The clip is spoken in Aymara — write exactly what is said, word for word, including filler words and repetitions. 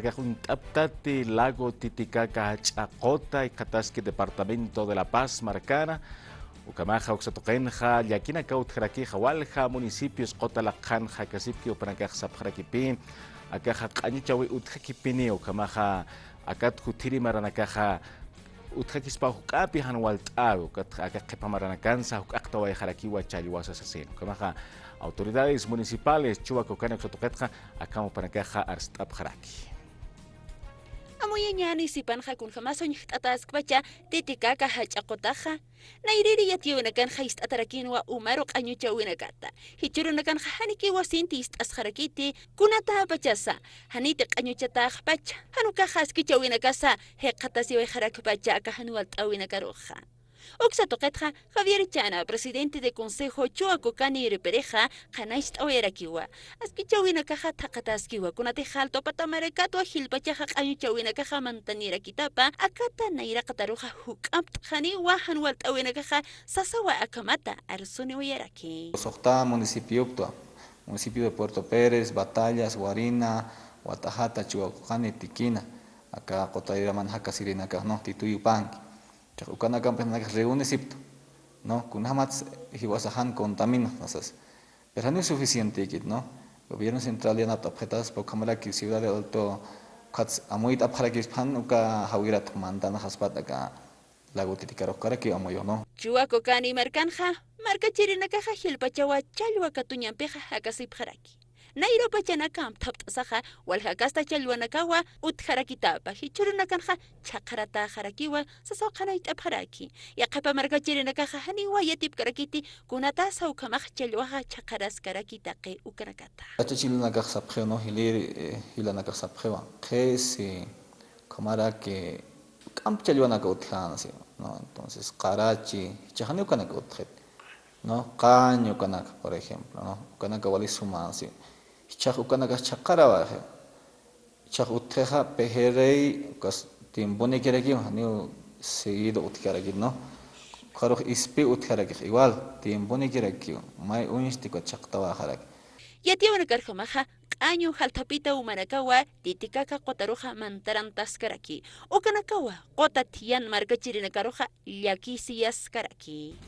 Akax uñt'aptati lago Titicaca jach'a qota, jikxataski departamento de La Paz markana. Ukhamaxa uksa tuqinxa llakinakaw utjarakixa walja municipios qota laqhanxa jakasipki, jupanakax sapxarakipï akaxa q'añuchawi utjakipini, ukhamaxa akat juthiri maranakaxa utjakispa juk'ampi jan walt'äwi, ukat aka qhipa maranakansa juk'aqtawayxarakiwa challwasa sasin. Ukhamaxa autoridades municipales Chuwa Cocani uksa tuqitxa akham jupanakaxa arst'apxaraki. Amuyañäni sipanxa kunjamas uñjt'ataskpacha Titicaca jach'a qotaxa. Nayrïri yatiyäwinakanxa ist'atarakinwa umaru q'añuchäwinakata. Jichhürunakanxa janikiwa sinti ist'asxarakiti kunatäpachasa, janiti q'añuchatäxpacha, jan ukaxa askichäwinakasa jikxatasiwayxarakpacha aka jan walt'äwinakaruxa. Uksa tuqitxa Javier Chana, presidente de Consejo Chuwa Cocani irpirixa, qhanañcht'awayarakiwa. Askichäwinakaxa thaqhataskiwa, kunatix Alto Patamarakatwa jilpachaxa q'añuchäwinakaxa mantanirakitapa, akata nayraqataruxa juk'ampt'xaniwa jan walt'äwinakaxa sasawa akhamata arsuniwayaraki. Suxta municipioptwa, municipio de Puerto Pérez, Batallas, Warina, Watajata, Chuwa Cocani, Tiquina, aka qotayraman jakasirinakax, ¿no? Tituyupanki. Chax ukanakampix nanakax reúnesiptu, ¿no? Kunjamats jiwasax jan contaminxta sas. Pero janiw suficientekit, ¿no? Gobierno central yanapt'apxitaspa, ukhamaraki ciudad de Alto, ukats amuyt'apxarakispa jan uka jawirat mantanxaspat aka lago Titicaruxkarakiw amuyux, ¿no? Chuwa Cocani markanxa, markachirinakaxa jilpachawa challwa katuñampixa jakasipxaraki. Nayrapachanaka amthapt'asaxa, walja kasta challwanakawa utjarakitapa, jichhürunakanxa chhaqharatäxarakiwa, sasaw qhanañcht'apxaraki. Yaqhipa markachirinakaxa janiwa yatipkarakiti, kunatasa ukhamax challwaxa chhaqharaskaraki taqi ukanakata. Achachilunakax sapxiw, ¿no? Jilïr, eh, jilanakax sapxiwa. Qhisi, ukhamaraki, juk'amp challwanaka utjänsi, ¿no? Entonces, qarachi, jichhax janiw ukanaka utjit, ¿no? Qañ ukanaka, por ejemplo, ¿no? Ukanaka wali sumänsi. Jichhax ukanakax chhaqharawayxi. Jichhax utjixa, pejerey, ukas tiemponikirakiw, janiw seguido utjkarakit, ¿no? Ukharux ispi utjarakix igual, tiemponikirakiw, may uñsti ukat chhaqtawayxaraki. Yatiyäwinakarjamaxa, q'añu jalthapita umanakawa, Titicaca qotaruxa mantarantaskaraki. Ukanakawa, qota thiyan markachirinakaruxa llakisiyaskaraki.